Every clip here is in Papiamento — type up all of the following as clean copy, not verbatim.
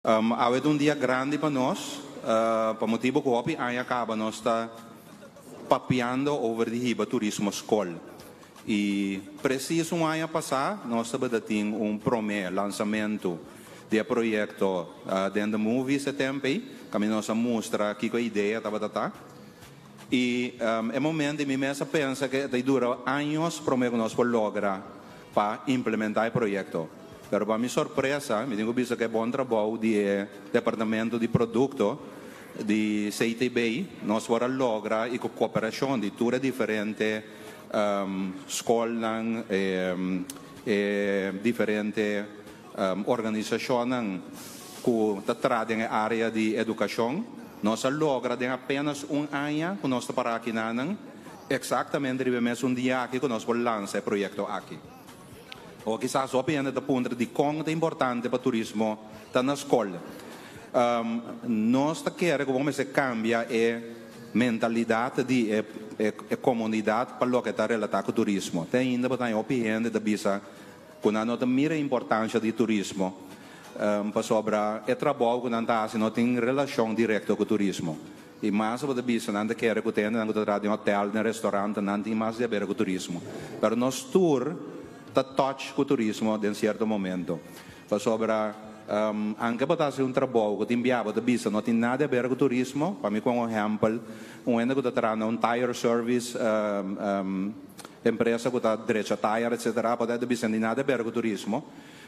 Awe ta un dia grandi pa nos, pa motibo cu hopi aña caba nos ta papiando over di hiba turismo scol. Y precies un aña pasa nos tabata tin un prome lansamento di e proyecto den The Movies e tempo ey, caminda nos a mustra kico e idea tabata ta. Y e momento ey mi mes a pensa cu ta dura años prome cu nos por logra pa implementa e proyecto. Pero pa mi sorpresa, mi tin cu bisa cu e bon trabou di e departamento di producto di CTB, nos por a logra y cu cooperacion di tur e diferente scolnan, e diferente organisacionnan cu ta traha den e area di educacion, nos a logra den apenas un aña cu nos ta para aki nanan, exactamente riba e mesun dia aki cu nos por lansa e proyecto aki. O kisas hopi hende ta puntra dikon ta importante pa turismo ta na skol. Nos ta kere ku bo mester kambia e mentalidat di e e komunidat pa loke ta relatá ku turismo. Te ainda bo ta haña hopi hende ta bisa ku nan no ta mira e importansha di turismo pasobra e trabou ku nan ta hasi no tin relashon direkto ku turismo. I mas bo ta bisa nan ta kere ku ta hendenan ku ta traha den hotel, den restaurant, nan tin mas di haber ku turismo. Pero nos tur ta touch ku turismo den sierto momento. Pasobra anke bo ta hasi un trabou ku tin bia bo ta bisa no tin nada di haber ku turismo, pa mi kon un ehèmpel, un hende ku ta traha na un tire service empresa ku ta drecha tire etcetera, bo ta bisa no tin nada di haber ku turismo.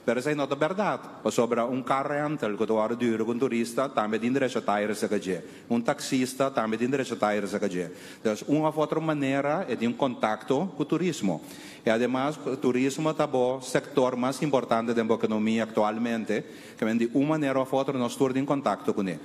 Pero esei no ta bèrdat, pasobra un kar rental ku ta wòrdu duru ku un turista tambe tin derecho taire serka dje. Un taksista tambe tin derecho taire serka dje. Dus un òf otro manera e tin un kontakto ku turismo. I ademas turismo ta bo sektor mas importante den bo ekonomia aktualmente, ke men di un manera òf otro nos tur tin kontakto kuné.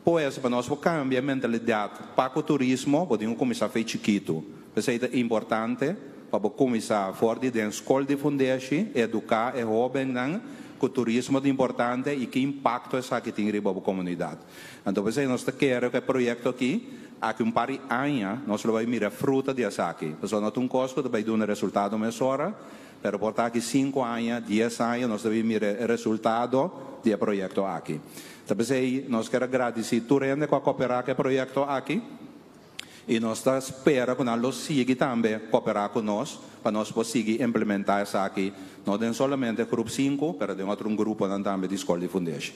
Pues pa nos por kambia e mentalidat pa ku turismo bo tin ku kuminsá fe chikitu. P'esei ta importante pa bo kuminsá for di den skol di fundeshi eduká e hóbennan ku turismo ta importante i ki impakto esaki tin riba bo komunidat. Anto p'esei nos ta kere ku e proyekto aki, aki un par di aña nos lo bai mira fruta di esaki. Pasobra no ta un kos ku ta bai duna resultado mesora, pero por ta aki sinku aña, dies aña nos ta bai mira e resultado di e proyekto aki. Ta p'esei nos kier a gradisí tur hende ku a koperá ku e proyekto aki i nos ta spera ku nan lo sigui tambe koperá ku nos pa nos por sigui implementá esaki no den solamente grup sinku pero den otro gruponan tambe di Skol di Fundeshi.